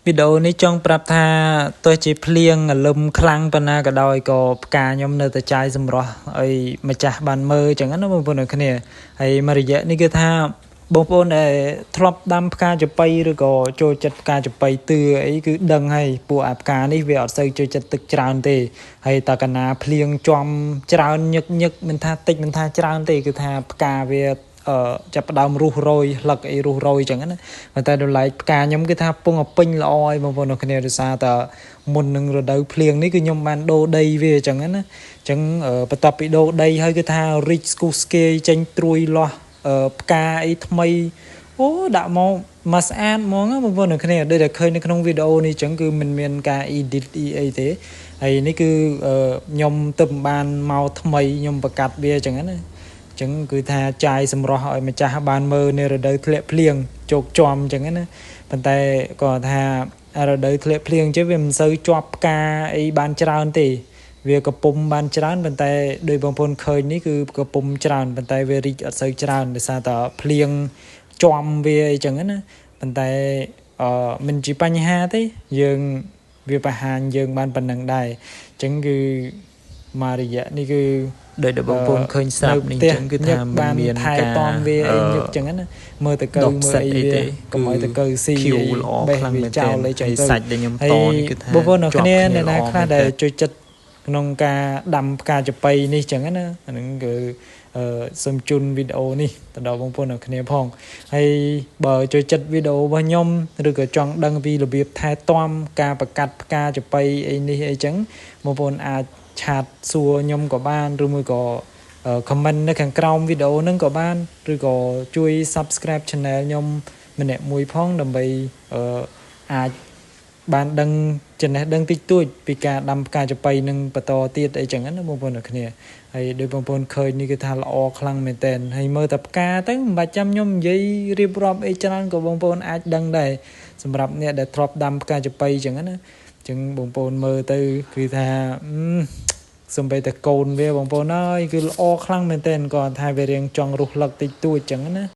វីដេអូនេះចង់ប្រាប់ថាទោះជាភ្លៀងរលឹមខ្លាំងប៉ុណ្ណាក៏ដោយក៏ផ្កាខ្ញុំនៅតែចាយសម្រស់ឲ្យម្ចាស់បានមើលចឹងណាបងប្អូនអ្នកគ្នាហើយមួយរយៈនេះគឺថាបងប្អូនដែលធ្លាប់ដាំផ្កាចាប៉ីឬក៏ចូលចិត្តផ្កាចាប៉ីទឿអីគឺដឹងហើយពួកអាផ្កានេះវាអត់សូវចូលចិត្តទឹកច្រើនទេហើយតើកាលណាភ្លៀងជាំច្រើនញឹកញឹកមិនថាតិចមិនថាច្រើនទេគឺថាផ្កាវាចាប់ផ្ដើមរុះរយហឹកអីរុះរយចឹងណាប៉ុន្តែដល់ឡែកផ្កាខ្ញុំគឺថាពងពេញល្អហើយបងប្អូនអ្នកគ្នាដោយសារតែមុននឹងរដូវភ្លៀងនេះគឺខ្ញុំបានដូរដីវាចឹងណាចឹងបន្ទាប់ពីដូរដីហើយគឺថារីកស្គុះស្គាយចេញត្រួយលាស់ផ្កាអីថ្មីអូដាក់មកមកស្អាតហ្មងបងប្អូនអ្នកគ្នាដូចតែឃើញនៅក្នុងវីដេអូនេះចឹងគឺមិនមានការ edit អីទេហើយនេះគឺខ្ញុំទៅបានមកថ្មីខ្ញុំបង្កាត់វាចឹងណាចឹងគឺថាចាយសម្រស់ឲ្យម្ចាស់បានមើលនៅរដូវធ្លាក់ភ្លៀងជោគជាំចឹងណាប៉ុន្តែក៏ថារដូវធ្លាក់ភ្លៀងចេះវាមិនសូវជាប់ផ្កាអីបានច្រើនទេវាកពុំបានច្រើនប៉ុន្តែដោយបងប្អូនឃើញនេះគឺកពុំច្រើនប៉ុន្តែវារីកអត់សូវច្រើនដោយសារតែភ្លៀងជាំវាអីចឹងណាប៉ុន្តែមិនជាបញ្ហាទេយើងវាបង្ហាញយើងបានប៉ុណ្ណឹងដែរចឹងគឺមួយរយៈនេះគឺដោយដែលបងប្អូនឃើញស្រាប់នេះចឹងគឺថាមិនមានថែទាំវាអីញឹកចឹងណាមើលទៅកៅមើលអីទេកុំឲ្យទៅកៅស៊ីខៀវល្អខ្លាំងមែនទែនហើយសាច់ដែលខ្ញុំតនេះគឺថាបងប្អូនអ្នកគ្នាអ្នកណាខ្លះដែលជួយចិត្តក្នុងការដាំផ្កាចាប៉ីនេះចឹងណាអាហ្នឹងគឺសូមជូនវីដេអូនេះទៅដល់បងប្អូនអ្នកគ្នាផងហើយបើចូលចិត្តវីដេអូរបស់ខ្ញុំឬក៏ចង់ដឹងពីរបៀបថែទាំការបង្កាត់ផ្កាចាប៉ីអីនេះអីចឹងបងប្អូនអាចឆាតសួរខ្ញុំក៏បានឬមួយក៏ comment នៅខាងក្រោមវីដេអូហ្នឹងក៏បានឬក៏ជួយ subscribe channel ខ្ញុំម្នាក់មួយផងដើម្បីអាចបានដឹងចំណេះដឹងតិចតួចពីការដាំផ្កាចាប៉ីនឹងបន្តទៀតអីចឹងណាបងប្អូនអ្នកគ្នាហើយដោយបងប្អូនឃើញនេះគឺថាល្អខ្លាំងមែនទែនហើយមើលតែផ្កាទៅមិនបាច់ចាំខ្ញុំនិយាយរៀបរាប់អីច្រើនក៏បងប្អូនអាចដឹងដែរសម្រាប់អ្នកដែលធ្លាប់ដាំផ្កាចាប៉ីចឹងណាចឹងបងប្អូនមើលទៅគឺថាសំបីតែកូនវាបងប្អូនអើយគឺល្អខ្លាំងមែនទែនគាត់ថាវារៀងចង់រុះលឹកតិចតួចចឹងណា